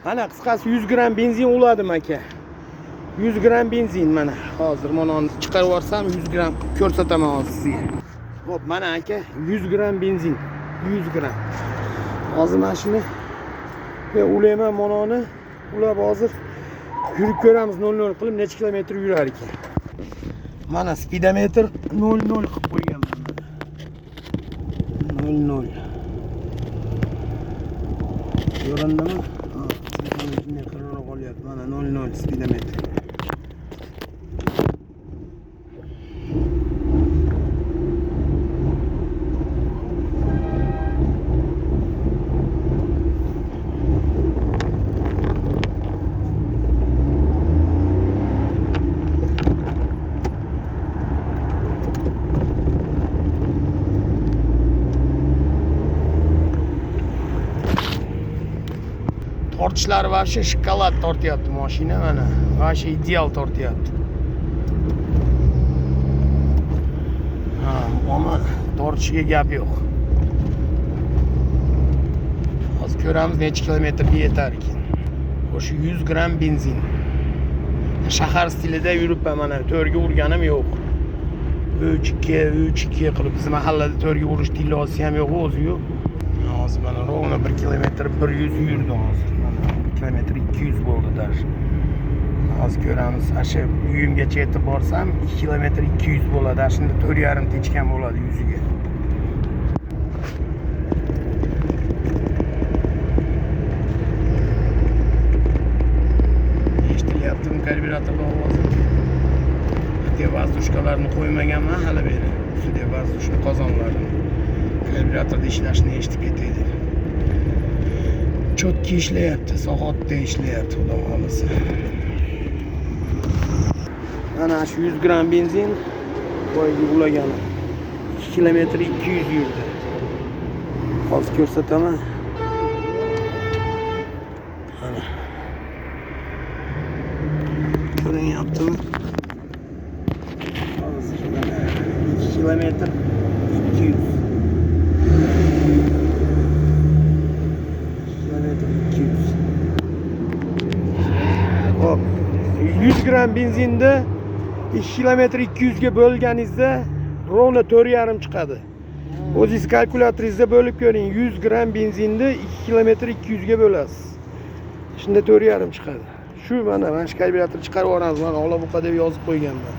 Mana qisqasi 100 gramm benzin uladim aka. 100 gramm benzin mana. Hozir mana uni chiqarib yuborsam 100 gramm ko'rsataman hozir sizga. Xo'p, mana aka 100 gramm benzin. 100 gramm. Hozir mana shuni ulayman mana uni. Ulab hozir yurib ko'ramiz 00 qilib necha kilometr yurar ekan. Mana spidometr 00 qilib qo'yganman. 00. Ko'rindimi? Ha, telefonni shunday qirroq olyapti. Mana 00 spidometr. Tortishlari вообще shokolad tortyapti mashina mana. Вообще ideal tortyapti. Ha, ammo tortishiga gap yo'q. Hozir ko'ramiz necha kilometrga yetar ekan. O'sha 100 gramm benzin. Shahar stilida yuribman mana, to'rga urganim yo'q. 3 2 3 2 qilib biz mahallada to'rga urish tillosi ham yo'q o'zi yo'q. Hozir mana ровно 1 kilometr 100 yurdi hozir. Mana 1 kilometr 200 bo'ldi даже. Hozir ko'ramiz, o'sha uyimgacha yetib borsam 2 kilometr 200 bo'ladi. Ana shunda 4,5 techkan bo'ladi yuziga. Eshitilyaptimi karbyuratorning ovozi? Hatto воздушка larni qo'ymaganman hali beri. Ustida воздушный qozonlarini. Karbyuratorda ishlashini eshitib ketay deb. Чётко ishlayapti, soatda ishlayapti, xudo xohlasa. Mana shu 100 gramm benzin boyagi ulagani. 2 kilometr 200 yurdi. Hozir ko'rsataman. Mana. Ko'rinyaptimi? Hozir mana 2 kilometr 200. 2 kilometr 200. Hop. 100 gramm benzinni 2 kilometr 200 ga bo'lganingizda ровно 4,5 chiqadi. O'zingiz kalkulyatoringizda bo'lib ko'ring. 100 gramm benzinni 2 kilometr 200 ga bo'lasiz. Shunda 4,5 chiqadi. Shu mana shu karbyurator chiqarib yuboramiz. Mana olabuqa deb yozib qo'yganman.